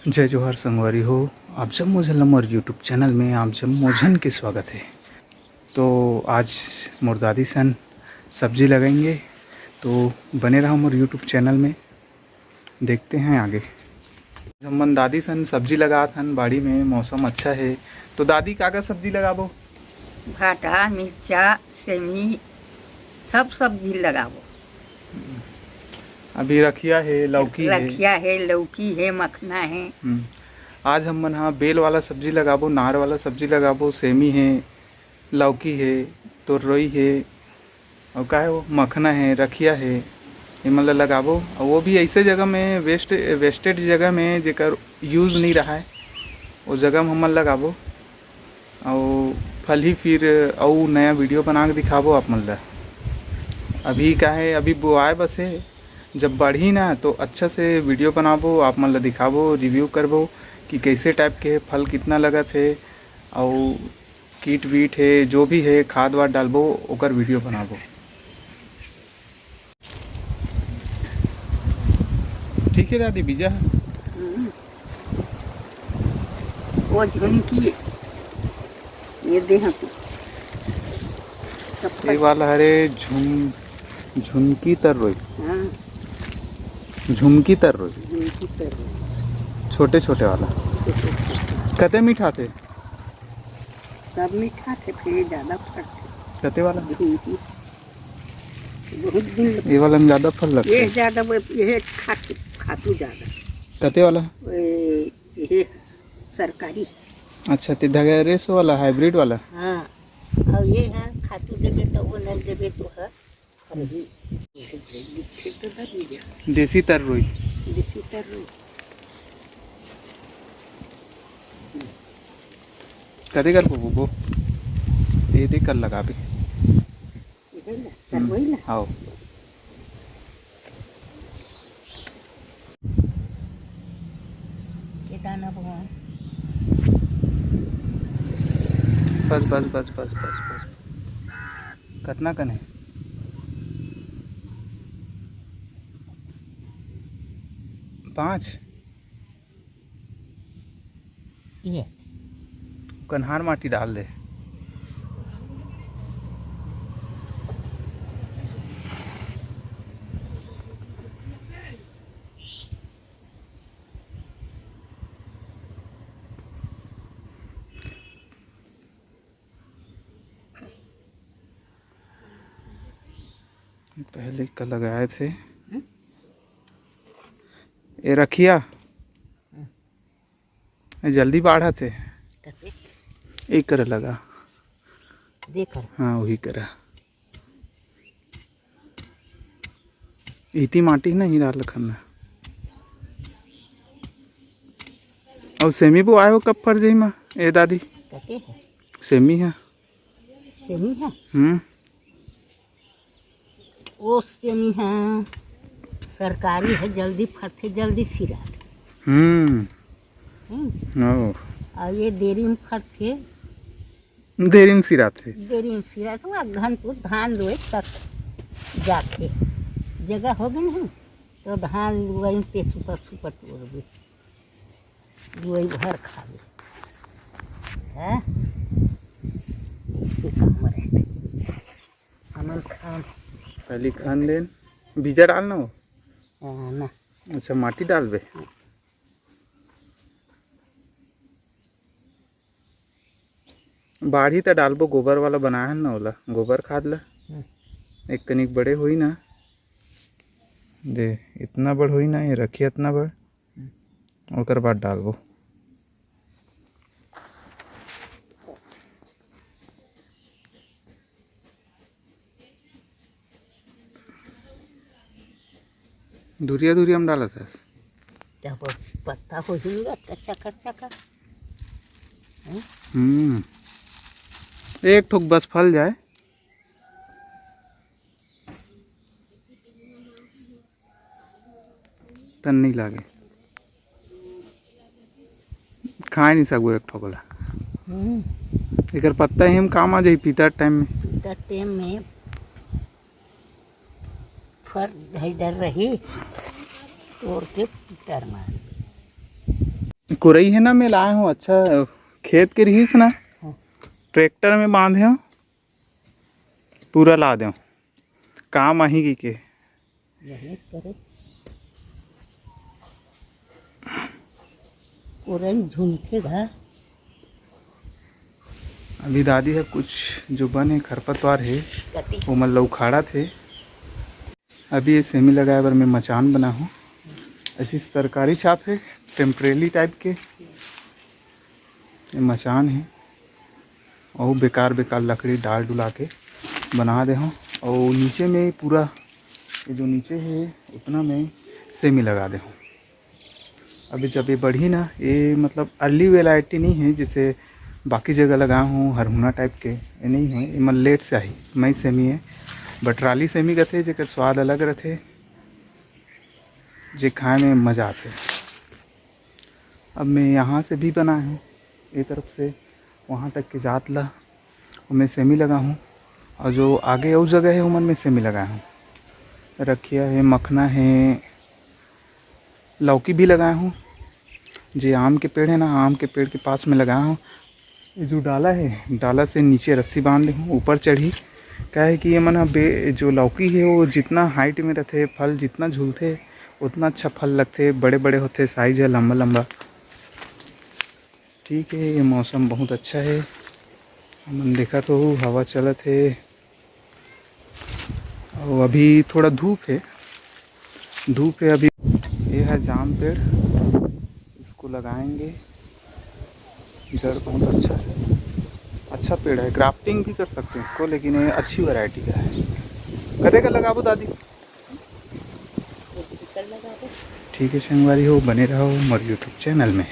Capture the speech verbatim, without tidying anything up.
जय जोहार संगवारी हो, आप जम्मो झन ला मोर YouTube चैनल में आप जम्मो झन के स्वागत है। तो आज मोर दादी सन सब्जी लगाएंगे, तो बने रहा मोर YouTube चैनल में, देखते हैं आगे। हमन दादी सन सब्जी लगात हन बाड़ी में, मौसम अच्छा है। तो दादी, का का सब्जी लगाबो? भाटा, मिर्चा, सेमी, सब सब्जी लगाबो। अभी रखिया है, लौकी है। रखिया है, लौकी है, मखना है। हम्म। आज हमन हा बेल वाला सब्जी लगाबो, नार वाला सब्जी लगाबो, सेमी है, लौकी है, तोरई है, और का है वो, मखना है, रखिया है, ये मन ला लगाबो। और वो भी ऐसे जगह में, वेस्ट, वेस्टेड जगह में, जेकर यूज नहीं रहा है, वो जगह में हमन लगाबो। और फल ही फिर अउ नया वीडियो बना के दिखाबो आप मन ला। अभी का है, अभी बोआए बस है, जब बढ़ही ना तो अच्छा से वीडियो बनाबो, आप मन ला दिखाबो, रिव्यू करबो कि कैसे टाइप के है, फल कितना लगत है, और कीट वीट है, जो भी है, खाद वाद डालबो, ओकर वीडियो बनाबो। ठीक है दादी, बीजा है। हम्म। वो झुनकी, ये दे हाँ तू। ये वाला हरे झुम-, झुनकी तर्रोई। हाँ। झुमकी तर्रोई। झुनकी तर्रोई। छोटे छोटे वाला। छोटे छोटे। कते मीठा थे? सब मीठा थे, फिर ये ज्यादा फरथे। कते वाला? झुनकी। बहुत दिन ये वाला में ज्यादा फल लगथे। ये ज्यादा वो, ये खातू, खातू ज्यादा। कते वाला? ये, ये सरकारी। अच्छा, ते धगेरेस वाला, हाइब्रिड वाला? हाँ। और ये है, खातू देबे तो वो नहीं देबे तो है। देसी तर्रोई। देसी तर्रोई। कदे कर बोबो? ये दे कर लगाबे। इधर ना, तर्रोई ना। हाँ। केदारनाथ भगवान। बस, बस, बस। कतना कने? पाँच। ये। कन्हार माटी डाल दे। पहले का लगाए थे। हम्म? ये रखिया। हम्म। ये जल्दी बाढ़त है। कते? एक कर लगा। दे कर। हाँ, वही करा। इती माटी नहीं डाल रखन ना। और सेमी बोआए हो कब फर जाई माँ, ए दादी? कते है? सेमी है। सेमी है? हम्म। ओ सेमी है, सरकारी है, जल्दी फरथे, जल्दी सिरात। हम्म। हम्म। ओ। और ये देरी में फरथे। देरी में सिरात है। देरी में सिरात, वो घन तो धान रोए तक जाके जगह होगे नहीं, तो धान रोए पे सुपर सुपर तोड़बे। वही भर खाबे। हैं? इससे काम रहते। हमन खान। पहली खान देन। बीजा डालना हो? हाँ, ना। अच्छा, माटी डालबे? बाढ़ी त डालबो, गोबर वाला बनाए हन ना ओला, गोबर खाद ला। हम्म। एक कनिक बड़े होई ना। दे, इतना बड़ होई ना, ये रखिया इतना बड़। ओकर बाद डालबो। दुरिया दुरिया में डालत हस। जब पत्ता हो जाएगा, तो चकर चकर। हैं? हम्म। एक ठोक बस फल जाए। तन नहीं लागे, खाए नहीं सकबो एक ठोक ला। हम्म। एकर पत्ता ही हम काम आ जाई पीतर टाइम में। पीतर टाइम में फर धई डर रही, तोड़ के पीतर मार। कुरई हे ना, मैं लाए हूँ, अच्छा खेत के रिहिस ना, हाँ। ट्रैक्टर में बांधे हूँ, पूरा ला दे हूँ, काम आही की के। मेहनत करे। ओरन झुनके धा। अभी दादी ह कुछ जो बने खरपतवार हे, कति? ओमन ल उखाड़त हे। अभी ये सेमी लगाए बर मैं मचान बना हूँ। ऐसी सरकारी छाप हे, टेम्परेरी टाइप के। ये मचान हे, अउ बेकार बेकार लकड़ी डाल डुला के बना दे हूँ। अउ नीचे में पूरा, ये जो नीचे हे, उतना में सेमी लगा दे हूँ। अभी जब ये बढ़ी ना, ये मतलब अर्ली वेराइटी नहीं है, जैसे बाकी जगह लगा हूँ हरहुना टाइप के, ये नहीं है, ये मन लेट से आई, मई सेमी है। बटराली सेमी कथे, जेकर स्वाद अलग रथे, जे खाए में मजा आथे। अब मैं यहाँ से भी बनाए हूँ, ये तरफ से वहाँ तक के जात ला, ओमे सेमी लगा हूँ, और जो आगे अउ जगह है, ओमन में सेमी लगाए हूँ। रखिया है, मखना है, लौकी भी लगाए हूँ। जे आम के पेड़ है ना, आम के पेड़ के पास में लगाए हूँ। ये जो डाला है, डाला से नीचे रस्सी बांध दे हूँ, ऊपर चढ़ी। क्या है कि ये मन ह बे-, जो लौकी है, वो जितना हाइट में रहते, फल जितना झूलते, उतना अच्छा फल लगते, बड़े बड़े होते, साइज है लंबा लंबा। ठीक है, ये मौसम बहुत अच्छा है। हमन देखत हो, हवा चलत हे। अउ अभी थोड़ा धूप है, धूप है अभी। ये है जाम पेड़, इसको लगाएंगे। जड़ बहुत अच्छा है, अच्छा पेड़ है। ग्राफ्टिंग भी कर सकते हैं इसको, लेकिन ये अच्छी वैरायटी का है। कदे का लगाबो दादी? ठीक है संगवारी हो, बने रहो मोर यूट्यूब चैनल में।